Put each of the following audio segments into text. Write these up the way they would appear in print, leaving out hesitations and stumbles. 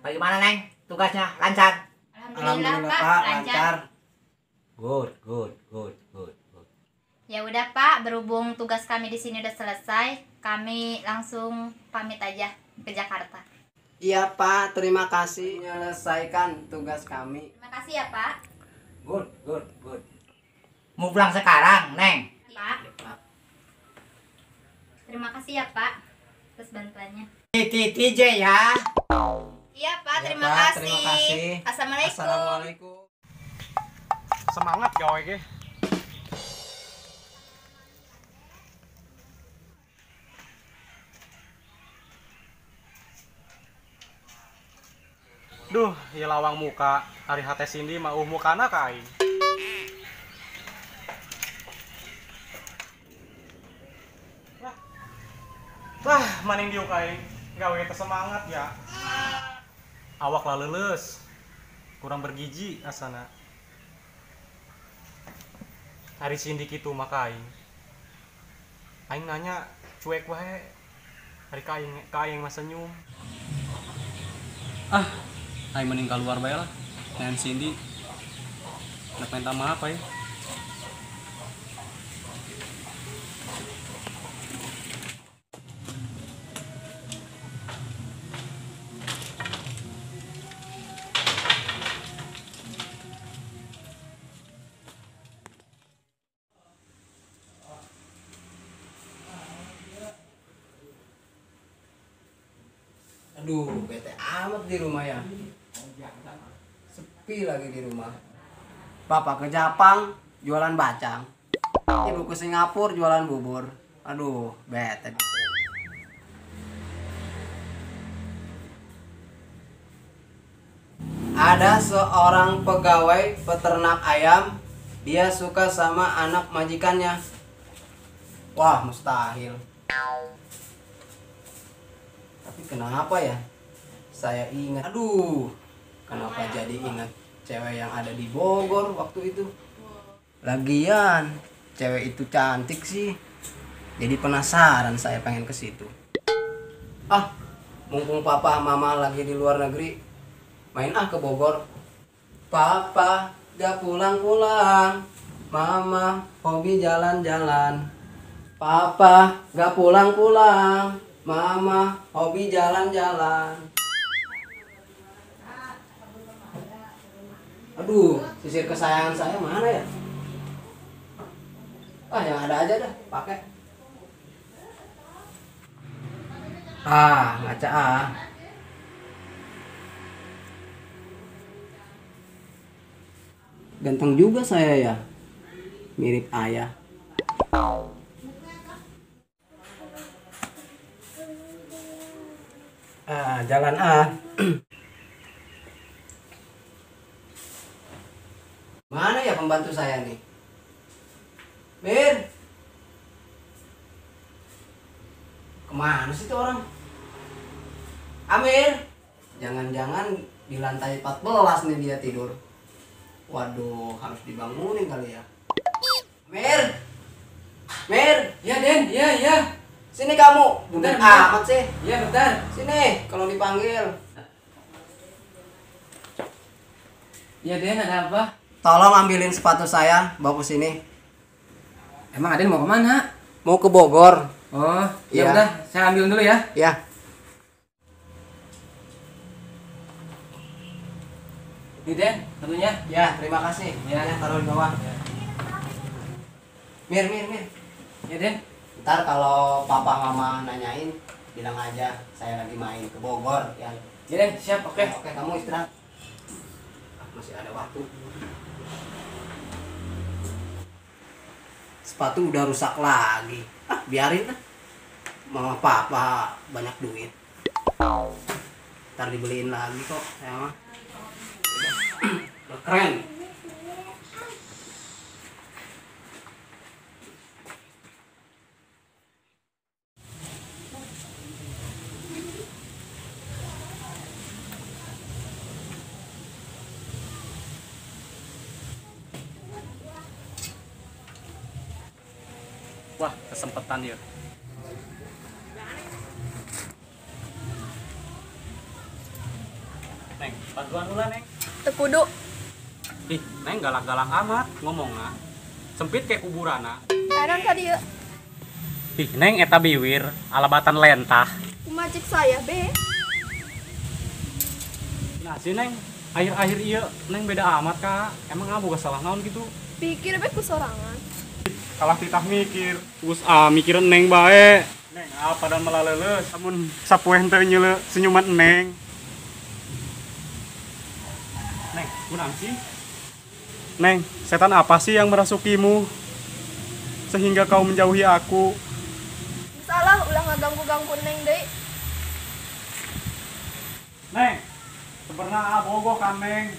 Bagaimana, Neng? Tugasnya lancar? Alhamdulillah, Pak, lancar. Good, good, good, good, good. Ya udah, Pak, berhubung tugas kami di sini udah selesai, kami langsung pamit aja ke Jakarta. Iya, Pak, terima kasih menyelesaikan tugas kami. Terima kasih ya, Pak. Good, good, good. Mau pulang sekarang, Neng? Pak. Terima kasih ya, Pak, atas bantuannya. TTJ ya. Iya, Pak, ya, terima, Pak, kasih. Terima kasih. Assalamualaikum. Assalamualaikum. Semangat gawe ge. Duh, ya lawang muka, hari hate Cindy mah mukana ka aing. Wah, maning diuk aing. Gawe teh semangat ya. Awak laleuleus. Kurang bergizi asana. Hari Cindy kitu mah ka aing. Aing nanya cuek wae. Hari ka aing mah senyum. Ah, aing mending keluar bae lah. Nanya Cindy. Nak minta maaf aing. Aduh, bete amat di rumah ya. Sepi lagi di rumah. Bapak ke Jepang jualan bacang. Ibu ke Singapura jualan bubur. Aduh, bete. Ada seorang pegawai peternak ayam, dia suka sama anak majikannya. Wah, mustahil. Tapi kenapa ya? Saya ingat. Aduh, kenapa jadi ingat cewek yang ada di Bogor waktu itu? Lagian, cewek itu cantik sih. Jadi penasaran saya pengen ke situ. Ah, mumpung papa mama lagi di luar negeri, main ah ke Bogor. Papa gak pulang-pulang, mama hobi jalan-jalan. Papa gak pulang-pulang, mama hobi jalan-jalan. Aduh, sisir kesayangan saya mana ya? Ah, yang ada aja dah, pakai. Ah, ngaca ah. Ganteng juga saya ya. Mirip ayah. Ah, jalan ah. Mana ya pembantu saya nih? Mir. Kemana sih tuh orang? Amir. Jangan-jangan di lantai 14 nih dia tidur. Waduh, harus dibangunin kali ya. Mir. Mir. Ya, Den. Ya, ya. Sini kamu. Bentar amat sih. Iya, bentar. Sini kalau dipanggil. Ya, Den, ada apa? Tolong ambilin sepatu saya, bawa ke sini. Emang Aden mau kemana? Mau ke Bogor. Oh, ya udah, saya ambilin dulu ya. Ya. Ini Den, tentunya. Ya, terima kasih. Ya, ya, taruh di bawah. Ya. Mir, Mir, Mir. Ya, Den. Ntar kalau papa mama nanyain, bilang aja saya lagi main ke Bogor ya. Ya, Den, siap, oke. Oke, kamu istirahat. Masih ada waktu. Sepatu udah rusak lagi. Ah, biarin lah. Mama papa banyak duit. Ntar dibeliin lagi kok, saya mah. Udah keren. Wah, kesempatan ya. Neng, bantuan ulah, Neng. Teu kudu. Ih, Neng galak-galak amat ngomongna. Sempit kayak kuburan. Heran ka dieu. Ih, Neng eta biwir alabatan lentah. Kumaha cek saya, be? Nah, si Neng, akhir-akhir ieu Neng beda amat, Kak. Emang boga salah naon gitu? Pikir be ku sorangan. Kalah titah mikir, terus mikirin Neng bae. Neng apa dan malah leuleus, amun sapoe henteu nyeule senyuman Neng. Neng, kunaon sih? Neng, setan apa sih yang merasukimu sehingga kau menjauhi aku? Salah, ulah ngaganggu-ganggu Neng deui. Neng, sebenarnya bogoh kan Neng.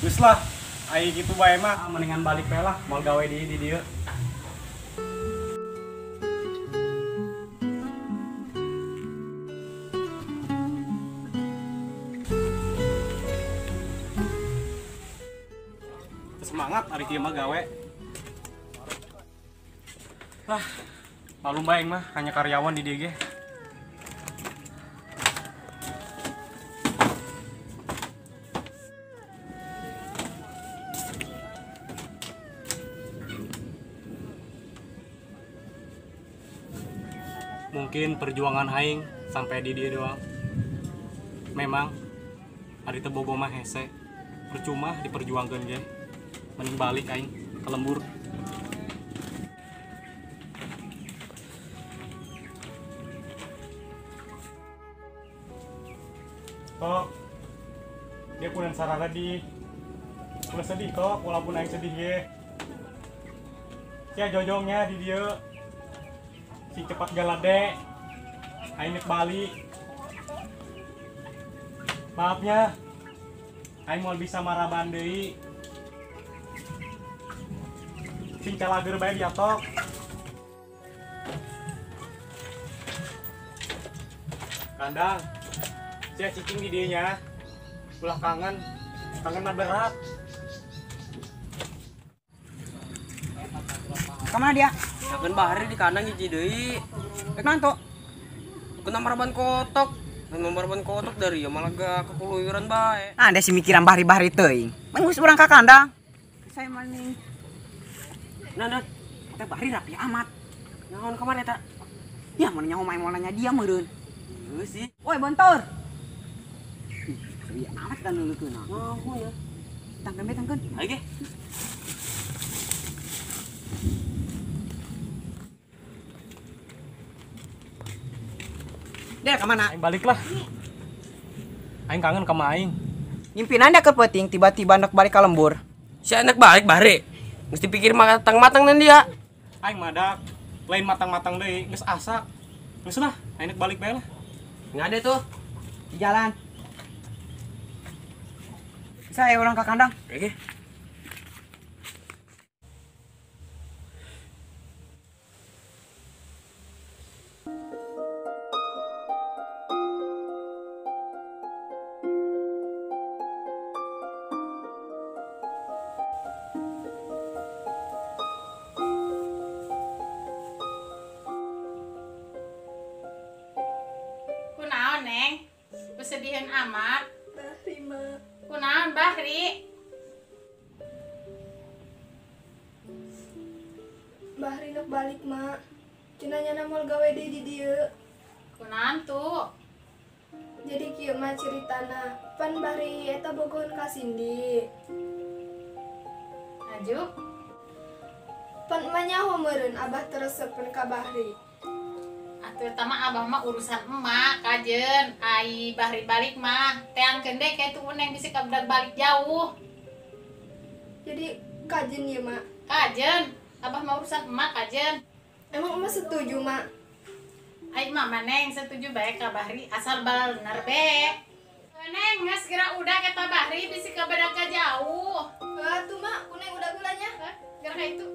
Geus lah, ai kitu bae mah mendingan balik bae lah, moal gawe di dieu. Semangat hari kieu mah gawe. Wah, malum bae mah hanya karyawan di dieu ge. Mungkin perjuangan aing sampai di dia doang. Memang ari teu bogo mah hese. Percuma diperjuangkeun ge. Mending balik aing ke lembur. Tok, dia kunan sarana di. Ulah sedih tok, walaupun aing sedih ge. Sia jojongnya di dieu. Sing cepat galade. Aing nek balik. Maafnya, aing moal bisa maraban deui. Sing calageur bae diatok. Kandang, sia cicing di dieu nya. Ulah kangen, kangen mah berat. Kemana dia? Yakin bahari di kandang hiji deui. Rek naon tuh? Kena maraban kotok. Kena maraban kotok dari ya malah gak kekuluyuran bae. Nah, ada si mikiran bahari-bahari teuing. Mun geus urang ka kandang. Saya maning. Nah, nah, teh bahari rapi amat. Naon kamana eta? Ya mun nyaho mah moal nanya dia meureun. Heuh sih. Woi, bontor. Ih, serius amat kan leukeuna. Naon ya? Tangkeun bae tangkeun. Ayo ge. Dia kemana? Aing balik lah. Aing kangen sama aing. Ngimpinan dia ke peting tiba-tiba nak balik ke lembur. Si anak balik bare. Mesti pikir matang-matang nan dia. Aing madak, lain matang-matang deui, geus asak. Geus lah, aing nek balik bae lah. Nggak ada tuh. Di jalan. Saya orang ke kandang. Oke. Kunaon, Neng? Kesedihan amat. Bahri, Ma. Kunaon, Bahri? Bahri nak balik, Ma. Cenah nyana moal gawe deui di dieu. Kunaon tuh? Jadi kieu mah ceritana. Pan Bahri eta bogoheun ka Cindy. Aju? Pan emak nyaho meureun abah teresepeun ka Bahri. Atuh eta mah abah mah urusan emak kajen. Ai Bahri balik mah teangkeun deui ka itu Neng bisi kabudak balik jauh. Jadi kajen ieu, Mak. Kajen. Abah mah urusan emak kajen. Emang emak setuju, Mak? Ai mama Neng setuju bae ka Bahri asal bener be. Neng geus geura udah eta Bahri bisi ka bedaka jauh. Atuh Mak, ku Neng udah gulanya. Hah? Geura ka itu.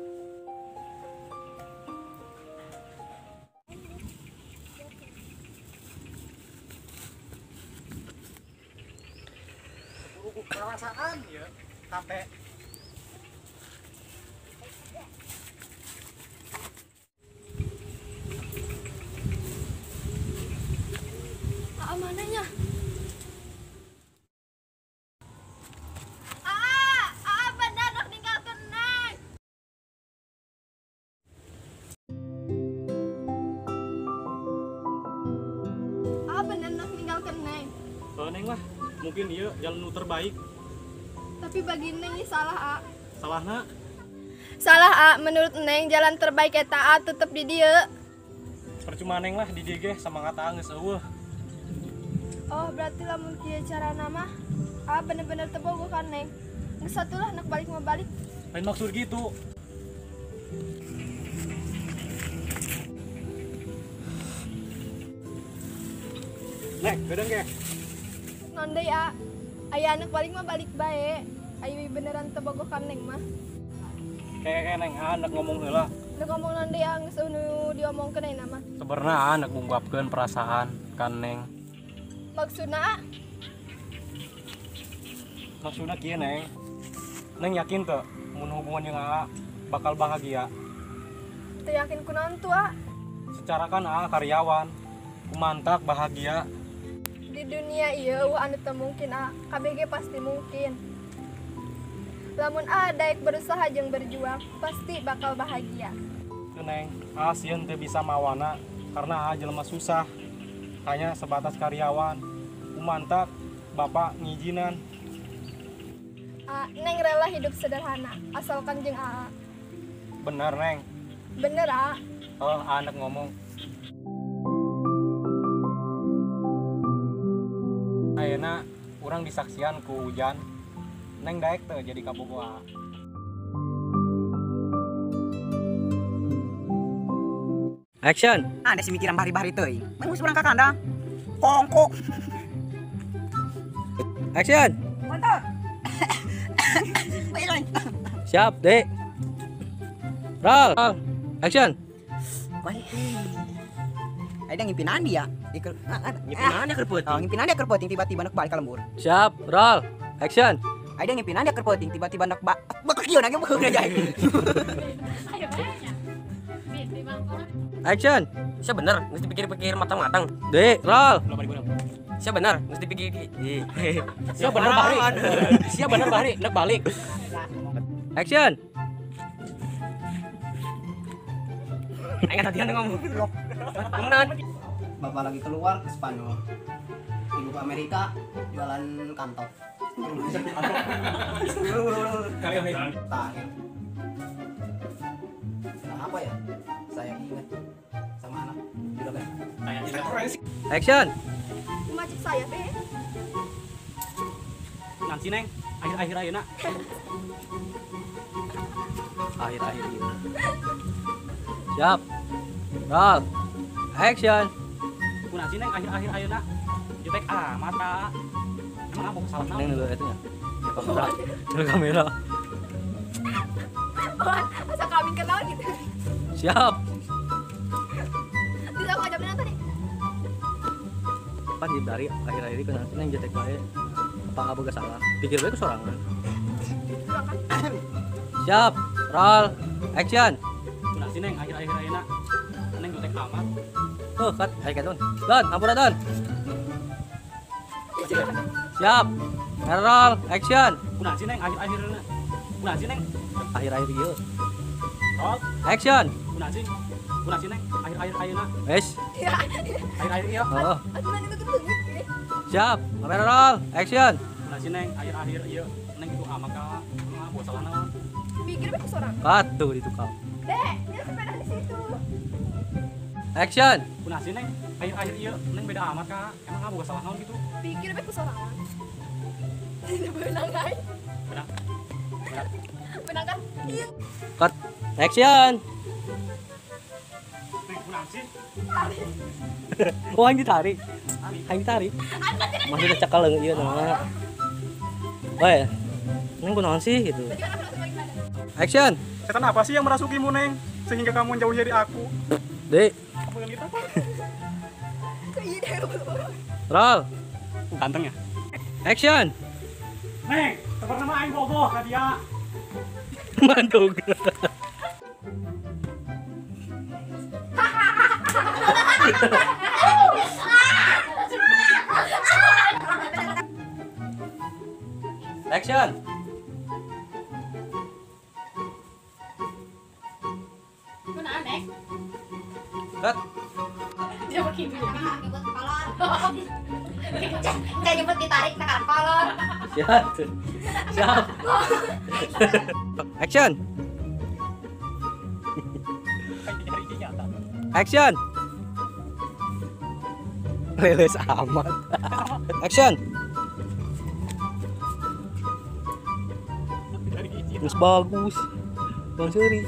Perasaan ya, capek. Aa mananya? Aa, aa bener dok ninggalkeun Neng. Aa bener dok ninggalkeun Neng. Oh, Neng lah, mungkin ieu jalan nu terbaik. Tapi bagi Neng ini salah, A. Salahna? Salah, A. Menurut Neng jalan terbaik eta A tetep di dieu. Percuma Neng lah di dieu ge semangat A geus eueuh. Oh, berarti lamun kieu carana mah A bener-bener teu bogoh ka Neng. Geus satulah nak balik mah balik. Lain maksud gitu. Neng, beudeng ge. Non deui, A. Aya anak balik mah balik bae. Ayo beneran teu bogoh ka Neng mah. Kayak Neng anak ngomong heula. Nu ngomong naon deui geus nu diomongkeun ayeuna mah. Sebenarnya anak ngungkapkeun perasaan ka Neng. Maksudna A? Maksudna kieu Neng. Neng yakin teu mun hubungan jeung AA bakal bahagia? Teu yakin kunaon tuh A? Secara kan AA karyawan, kumantak bahagia. Di dunia ieu eueuh anu teu mungkin A, KBG pasti mungkin. Lamun A daek berusaha jeung berjuang, pasti bakal bahagia. Teu Neng, A sieun teu bisa mawana karena A jelema susah. Hanya sebatas karyawan. Kumantak bapak ngijinan. A, Neng rela hidup sederhana, asalkan jeung AA. Bener Neng. Bener A. Oh, anak ngomong. Ayeuna urang disaksian ku hujan. Neng daek teu jadi kabogoh A. Action. Ada si mikiran bahari-bahari teuing. Mun geus urang ka kandang. Kongkok. Action. Mantap. Siap, Dek. Roll. Action. Ada ngimpinan dia. Ngimpinan dia keur peuting. Oh, ngimpinan dia keur peuting tiba-tiba nak balik ka lembur. Siap, roll. Action. Ada ngimpinan dia keur peuting tiba-tiba nak bakal kieu nage beuheung aja. Ayo nya. Action. Sia bener, geus dipikir-pikir matang-matang. Dek, roll. Sia bener, geus dipikir. Sia bener Bahri. Sia bener Bahri, nek balik. Action. Aing tadi ngomong. Ngomong. Bapak lagi keluar ke Spanyol. Ibu ke Amerika jualan kantong. Kenapa ya? Saya ingat sama anak juragan. Action. Macet saya teh. Nanti Neng, akhir-akhir ayeuna. Akhir-akhir ieu. Siap. Roll. Action. Ku nanti Neng akhir-akhir ayeuna. Jutek amat ka. Emang apa salah Neng dulu itu nya. Kamera. Dulu kamera. Masa kami kenal gitu. Siap. Bisa aku ngajak tadi. Pan di dari akhir-akhir ini kenal Neng jutek bae. Apa boga salah? Pikir bae kesorangan. Siap. Roll. Action. Ku nanti Neng akhir-akhir ayeuna. Neng jutek amat. Oh, cut. Ayo cut. Don, ampura Don. Siap. Roll. Action. Ku nanti Neng akhir-akhir ayeuna. Ku nanti Neng akhir-akhir ieu. Roll. Action. Ku nanti. Ku nanti Neng akhir-akhir ayeuna. Wes. Akhir-akhir ieu. Heeh. Aturan itu tuh. Siap. Kamera roll. Action. Ku nanti Neng akhir-akhir ieu. Neng itu amat ka. Emang boga salah naon? Pikir bae kesorang. Cut tuh di tukang. Dek, dia sepeda di situ. Action. Ku nanti Neng akhir-akhir ieu Neng beda amat ka. Emang boga salah naon gitu? Pikir bae kesorangan. Tidak beunang ai. Beunang. Beunang. Benang kan? Cut. Action. Oh, aing ditarik. Aing ditarik. Masih cekal ieu nah. Woi. Neng kunaon sih gitu. Action. Setan apa sih yang merasukimu, Neng? Sehingga kamu menjauh dari aku. Dek. Roll. Ganteng ya? Action. Neng, sebenarnya mah aing bogoh ka dia. Mantuk. Action. Kunaon, Neng? Cut. Dia pakai ibu. Kayak nyebut ditarik tekan kolor. Siap. Siap. Action. Action. Leles amat. Action. Terus bagus. Bang Suri.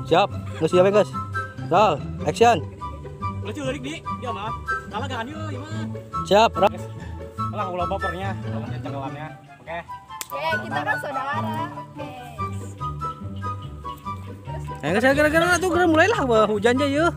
Siap. Nggak siap ya, guys. Roll. Action. Ulah ceurik di, dia mah. Kalah gaan yeuh ieu mah. Siap. Roll. Kalah ulah bapernya, ulah cengkelannya. Oke. Oke, kita kan saudara. Oke. Eh, saya gara-gara tuh mulailah hujan aja yeuh.